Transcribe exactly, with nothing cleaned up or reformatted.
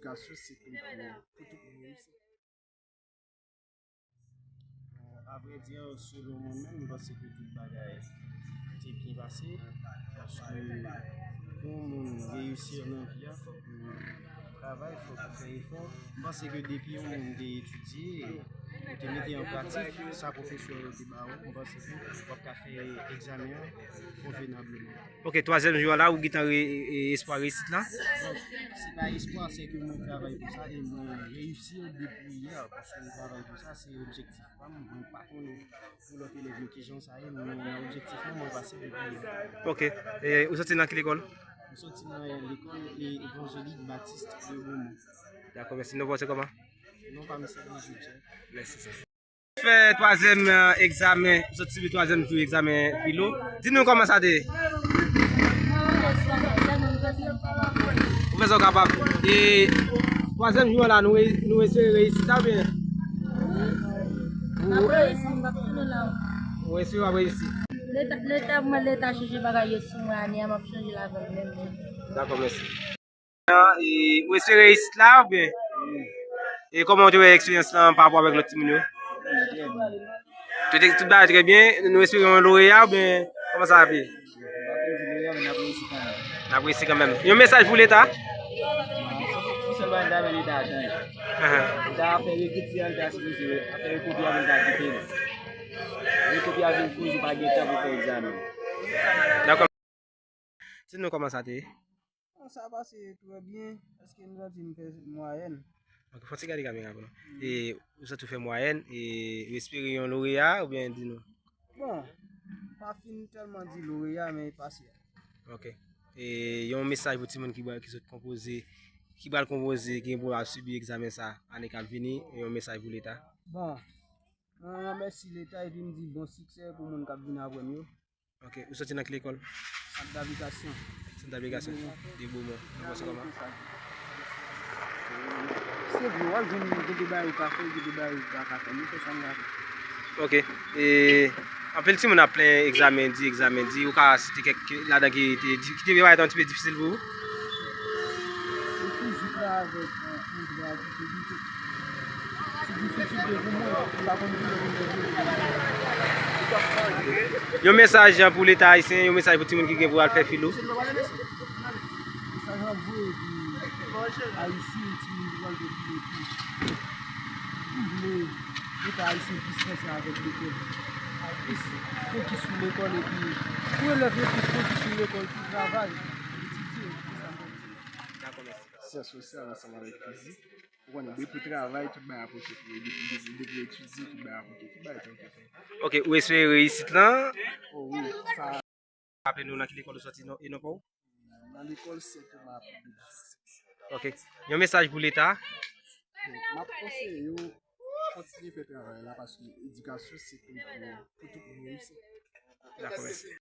Edikasyon se kle pou, pou tout moun reyisi. Avrèdi, selon mwen menm, m panse ke tout bagay te byen pase. Paske pou yon moun reyisi nan vi a, fòk ou travay, fòk ou fè efò. M panse ke depi yon moun te etidye, ou te mete an pratik sa pwofesè yo te ba ou, m panse ke w ap ka fè egzamen an konvenableman. Ok, twazyèm jou a la, ou gentan re, e, espwa reyisit la? Donk, se pa espwa, se ke mwen travay pou sa e mwen reyisi depi yè, paske mwen travay pou sa, se objektif pa m, mwen pa konnen pou lòt elèv yo kijan sa ye, men nan objektif mwen, mwen pase depi yè. Ok, e, ou soti nan ki lekòl? Mwen soti nan lekòl e Evanjelik Batiste de Beaumont. Dakò, mèsi. Non pa w se kòman? Non pa m se Bijou Jeff. Mèsi, sè. Fè twazyèm, e, egzamen, sot sibi twazyèm jou egzamen filo. Di nou kòman sa te ye? Ou fè sa w kapab. E twazyèm jou an la, nou, nou espere reyisi sa oubyen? N ap reyisi, m p ap tounen la. Ou espere w ap reyisi? Leta, leta, mwen, leta chanje bagay yo sou mwen ane a, m ap chanje l avè l menm jan. Dakò, mèsi. E, ou espere reyisi la, oubyen? E kòman w te wè eksperyans lan pa rapò avèk lòt timoun yo? Tout, tout bagay trè byen. Nou espere yon loreya, oubyen kòman sa ap ye? N ap reyisi kanmenm. Yon mesaj pou Leta? Yon sèl bagay m ta renmen Leta a chanje. Ahan. Leta a fè rekritis an, li ta sipoze fè rekopye a, men li ta kite l. Rekopye a vin kouz ou pa gen tan pou fè egzamen. Dakò. Di nou kòman sa te ye? Bon, sa pase trè byen, paske m santi m fè mwayèn. Ok, fò ti gade kamera pou nou. E, ou santi w fè mwayèn, e, ou espere yon loreya, oubyen di nou? Bon, m pa fin tèlman di loreya, men pase a. Ok. E, yon mesaj pou timoun ki, ki sot konpoze, ki pral konpoze, ki gen pou ap sibi egzamen sa, ane k ap vini, yon mesaj pou Leta? Bon, mwen renmèsye Leta epi m di bon siksè pou moun k ap vin apre m yo. Ok, ou soti nan ki lekòl? Sant Dablikasyon. Sant Dablikasyon. De Bomon. Ou panse kòman? Se vre, w ap jwenn gen de bagay ou ka fè, gen de bagay ou pa ka fè. Men se sa m ka fè. Ok. E, anpil timoun ap plenyen egzamen di, egzamen di. Ou ka site kèk ladan ki te, ki te parèt yon ti pe difisil pou ou? Se fizik la avèk, e, anglè a ki te difisil. Yon mesaj pou Leta ayisyen, yon mesaj pou timoun ki gen pou al fè filo. Mesaj m ap voye pou Ayisyen, timoun ki pral fè filo tou. Pou vle Leta ayisyen plis panse avèk lekòl. Plis fokis sou lekòl epi pou elèv yo plis fokis sou lekòl, pou travay, etidye, se sa m ap di. Dakò, mèsi. Syans sosyal ansanm avèk fizik. Ou konnen, depi w travay, tout bagay ap oke pou ou. Depi, depi, depi w etidye, tout bagay ap oke. Tout bagay ap oke. Ok, ou espere reyisit lan? O wi, sa. Raple nou nan ki lekòl ou soti non, e non pa w? Nan lekòl Sen Toma Piblik. Ok. Yon mesaj pou Leta? Bon, m ap konseye yo kontinye fè travay la paske edikasyon se kle pou, pou tout moun reyisi. Dakò, mèsi.